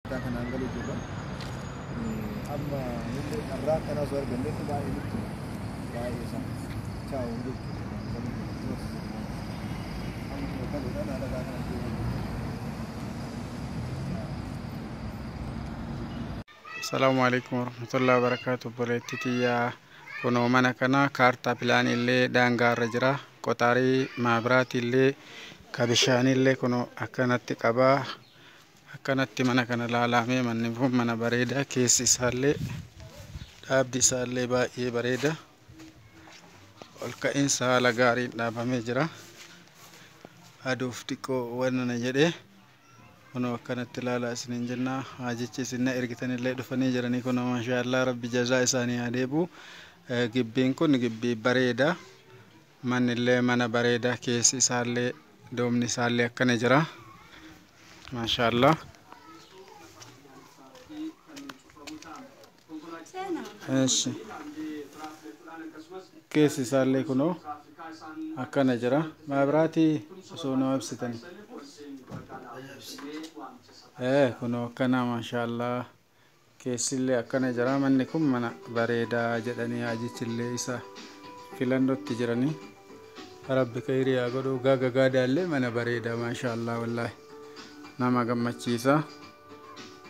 Kanaan galuu jirra. Amma nullee carraa akkanaa osoo argannetti baay'ee nutti baay'ee isaa chaa'u jechuudha. Amma kaluudhaan haala kanaan deemaa jirra. Asalaamu alaikum warahmatullahi wabarakatuh. Obboleettii tiyyaa, kunoo mana kana kaartaa pilaanii illee daangaa irra jira. Qoxaarii maabiraatii illee ka bishaanii illee kunoo akkanatti qabaa. Akkanatti mana kana laalamee, manni kun mana bareeda, keessi isaallee dhaabdi isaallee baay'ee bareeda. Ol ka'iinsa haala gaariin dhaabamee jira. Aduuf xiqqoo wanna jedhee kunoo akkanatti ilaalaa isiniin jenna. Haajichi isin na ergitanillee dhufanii jiranii, kunoo maashaallaa, rabbi jazaa isaanii haa deebi'u. Gibbiin kun gibbii bareeda. Mannillee mana bareeda, keessi isaallee doomni isaallee akkana jira. Maashaallaa. Eeshi. Keessi isaallee kunoo akkana jira. Maabiraatii osoo nama ibsitanii. Kunoo akkana, maashaallaa. Keessillee akkana jira. Manni kun mana bareedaa jedhanii haajichillee isa filannootti jiranii. Rabbi khayrii haa godhu. Gaaga gaadaallee mana bareeda, maashaallaa, wallaahi. Nama gammachiisa.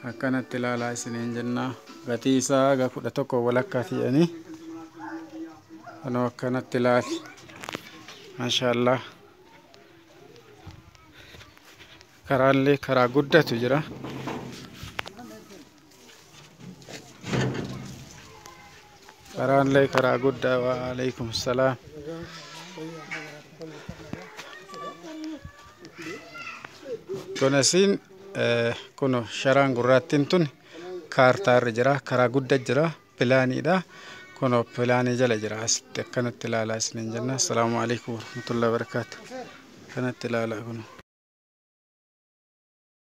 Akkanatti ilaalaa isiniin jenna. Gatii isaa haga 11.5 jedhanii. Kunoo akkanatti ilaali. Maashaallaa. Karaallee karaa guddatu jira. Karaallee karaa guddaa. Waalaikum salaam. Kun asiin kun sharaan gurraattiin tun kaartaa irra jira. Karaa guddaa jira. Pilaaniidha. Kun pilaanii jala jira. Asitti akkanatti ilaalaa isiniin jenna. Assalaamu alaikum warahmatullahi wabarakaatu. Akkanatti ilaalaa kun.